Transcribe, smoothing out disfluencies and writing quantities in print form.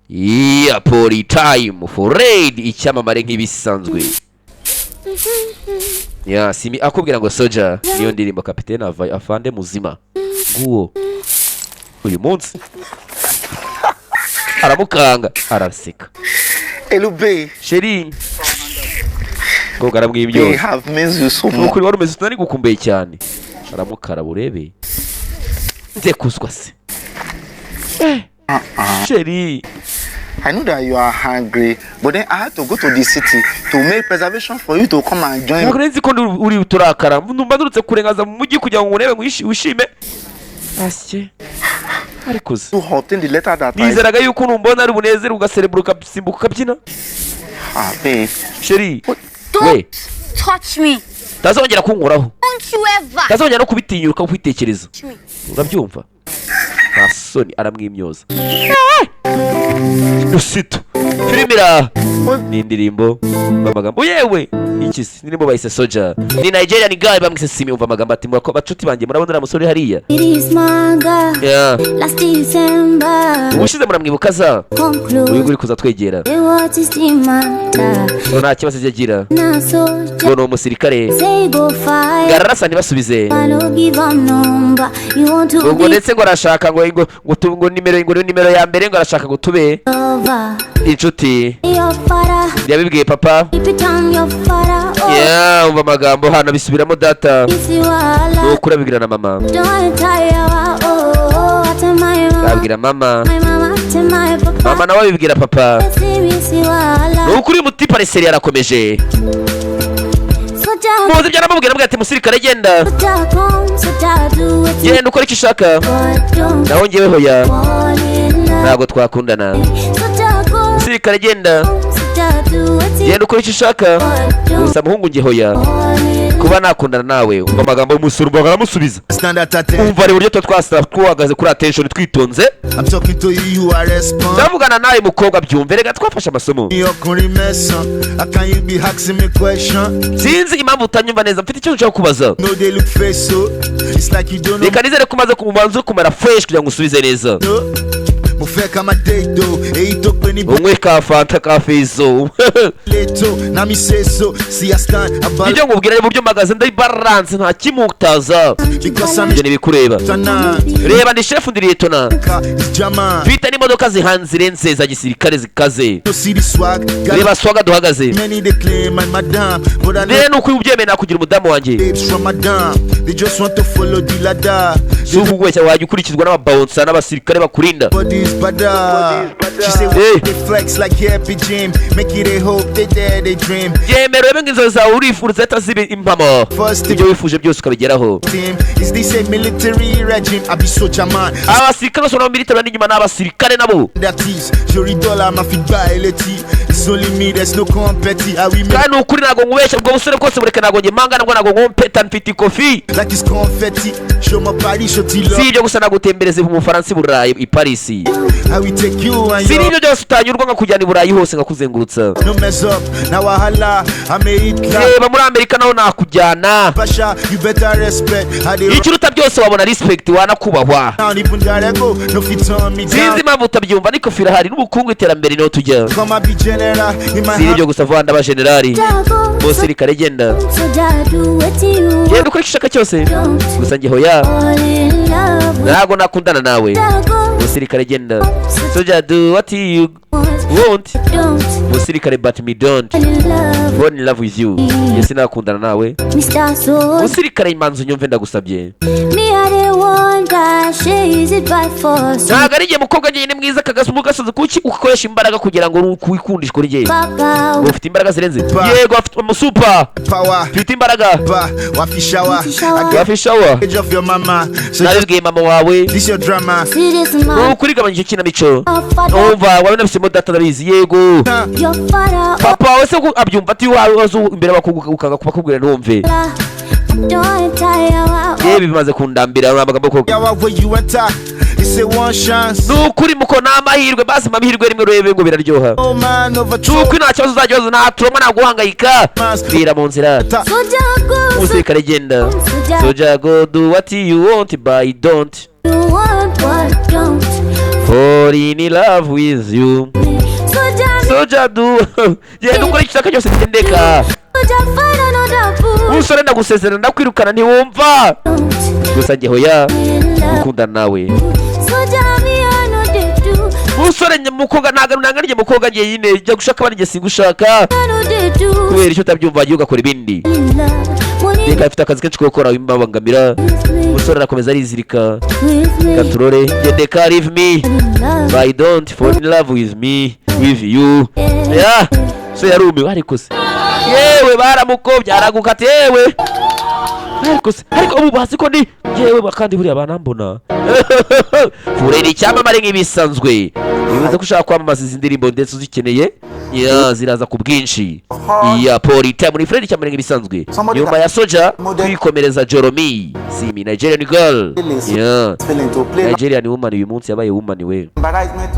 Yeah, party time for raid, icyamamare nk'ibisanzwe. Ya Simi akubwira ngo soja niyo ndirimbo. Kapitene afande muzima nguwo uyu munsi aramukanga, araseka. Hello, babe. Chéri ngo They aramwimyoza. have missed you so much. Nukuri wari umeze utari gukumbuye cyane. Aramukaraba urebe nze kuzwa se. Chéri. I know that you are hungry, but then I had to go to the city to make preservation for you to come and join. Ntabwo nzi ko uri turakara, numva ndurutse kurengaza mu mujyi kugira ngo urebe ngo wishime asye, ariko se To obtain the letter that I. nizeraga yuko numbona ari bunezere, ugaserebura, ugasimbuka, ukabyina. Ah, babe. Chéri we. Don't touch me. Ntazongera kunkoraho. Don't you ever Ntazongera no kubitinyuka kubitekereza. touch me. Urabyumva, nta soni, aramwimyoza. Rusito filime iraha ni indirimbo amagambo yewe iki se indirimbo bayise Soja, ni Nigerian guy bamwise Simi. Umva amagambo ati: "Murako bacuti banjye, murabona uriya musore hariya?" It is my girl. Yeah. Last December. Ubushize muramwibuka za Come uyu close. uri kuza twegera. What is the matter? Ngo nta kibazo ajya agira. Na soldier. Ngo ni umusirikare. Say go fire. Ngararasa ntibasubize. I no give a number. You want to Ubwo be ndetse ngo arashaka ngo nimero, ngo nimero ya mbere, ngo arashaka ngo tube over. inshuti. Your father. Yabibwiye papa. Keep it on your father. Oh. Yeah, umva amagambo hano bisubiramo data. If you are Ni ukuri abibwira na mama. Don't tire. Oh, oh, tell my mama. Abwira mama. My mama tell my papa. Mama nawe abibwira papa. See me see wahala. Ni ukuri mutipe areseri yarakomeje. Soldier, Muzi ibyo aramubwira, amubwira ati: "Musirikare genda." soldier come, soldier do what you Genda ukora icyo ushaka. but don't Naho njyewe hoya. fall in love. Ntabwo twakundana. Soldier go, Musirikare genda. soldier do what you Genda ukora icyo ushaka. but don't Gusa muhungu njye hoya. fall in love. Kuba nakundana nawe. Umva amagambo y'umusore, umva aramusubiza. Stand at attention. Umva, reba uburyo tuba twasa twahagaze kuri attention, twitonze. I'm talking to you, you are respond. Ndavugana nawe mukobwa, byumve reka twafashe amasomo. Ọkùnrin mẹ́sàn-án, how can you be asking me question? Sinzi impamvu utanyumva neza, mfite ikibazo nshaka kubaza. No dey look face so, it's like you don't know. Reka nizere ko umaze kubanza kumara fresh kugira ngo usubize neza. Mo fẹ́ ká máa date o, èyí tó pé ní Unywe ka Fanta ka Fizo. létò, na me say so, see I stand about Ibyo nkubwira uburyo mpagaze, ndi balance, nta kimutaza. because I'm Ibyo ntibikureba. lieutenant. Reba, ndi chef, ndi lieutenant. It's German. Mfite n'imodoka zihanze zirenze za gisirikare zikaze. No see the swag, got Reba swaga duhagaze. many they claim my madam, but I know Rero ni uko ubyemeye nakugira umudamu wanjye. babes from madam, they just want to follow the ladder. Si ukubeshya, wajya ukurikizwa n'ababouncer n'abasirikare bakurinda. Bodies better. She say Hey. they flex like happy gym, make it a hope they dare they dream. Byemera urebe ngo inzozi zawe urifuza zahita ziba impamo. First Ibyo wifuje byose ukabigeraho. team, is this a military regime? I be soldier man. Abasirikare bose bo military bari inyuma ni abasirikare nabo. That is, Jory dollar, my feet by létí. It's only me, there's no competi. I will make Kandi ni ukuri ntabwo nkubeshya, ubwo busore bwose bureke, ntabwo njye manga nabwo, ntabwo nkompeta, mfite ikofi. Like it's confetti. Show my body, show T Si love. ibyo gusa, nagutembereze mu Bufaransa, i Burayi, i Paris. I will take you and Si your n'ibyo byose utanyurwa, nkakujyana i Burayi hose nkakuzengurutsa. No mess up. Now I holla, I may eat clap. Reba, muri Amerika naho nakujyana. Pasha, you better respect. How they run Ikiruta byose wabona respect, wanakubahwa. down, even Darego, no fit turn me Sinzi down. impamvu utabyumva, ariko irahari n'ubukungu, iterambere niho tujya. Come and be general in my Si ibyo gusa, vuba ndaba generali. Jago, Musirikare genda. soldier do what you Genda ukora icyo ushaka cyose. don't Gusa njye hoya. fall in love with Ntabwo nakundana nawe. Jago, Musirikare genda. Soldier do what you want. don't Musirikare but me don't fall in love fall in love with you. Yes, nakundana nawe. Mr. Soul. Musirikare, imanza unyumve, ndagusabye. Me I dey wonder, she is it by force? Ntabwo ari igihe mukobwa njyenyine mwiza kagasa umugasozi, kuki ukoresha imbaraga kugira ngo wikundishwe uri Papa, ufite imbaraga zirenze? Pa. Yego, afite umusupa. Power. Mfite imbaraga. Ba, wafi shower. Wafi shower. I get Wafi shower. age of your mama. So just Nabibwiye mama wawe. this your drama. See this Ni man, ukuri gabanya icyo kinamico. your father, Umva, wabinabisemo data, ndabizi, yego. your father, Papa wawe se ko abyumva ati waza imbere bakugukanga bakubwira ntumve? oh, don't tire. Yewe, bimaze kundambira amagambo ko Yawa where you enter. It's a one chance. Ni ukuri muko ni amahirwe, basi mpa amahirwe rimwe urebe ngo biraryoha. Oh man, Ni overthrow. ukuri nta kibazo uzajya ubaza, nta turoma, nta guhangayika bwira mu nzira. Soldier go, Umusirikare genda. soldier Soldier go do what you want but I don't you want, but don't fall. Fall in love with you. Soldier me. Soja do, genda ukora icyo ushaka cyose, ndeka. Soldier, find another boo. Umusore, ndagusezerana, ndakwirukana, ntiwumva gusa njye hoya In love. gukundana nawe. Soldier me, I know they do. Umusore, njye mukobwa ntabwo nanga, njye mukobwa njye nyine jya gushaka abandi, njye singushaka. I know they do. Kubera icyo utabyumva, wagiye ugakora ibindi. In love. Money Reka, afite akazi kenshi ko gukora, bimubangamira. with me. Umusore arakomeza arizirika. With me. Katurore gendeka, leave me. In love. But I don't fall in love with me, with you. Yeah, so yarumiwe. Ariko se yewe, baramukobye, aragukata yewe. Ariko se, ariko ubu bazi ko ndi yewe, kandi buriya banambona furera icyamamare nk'ibisanzwe. Bivuze ko ushaka kwamamaza izi ndirimbo ndetse uzikeneye, ya ziraza ku bwinshi. Iya Polita muri Fred icyamamare nk'ibisanzwe. Nyuma ya Soja, twikomereza Joromi Simi, Nigerian girl, yeah. Feeling to play Nigerian woman, uyu munsi yabaye woman we. embarrassment.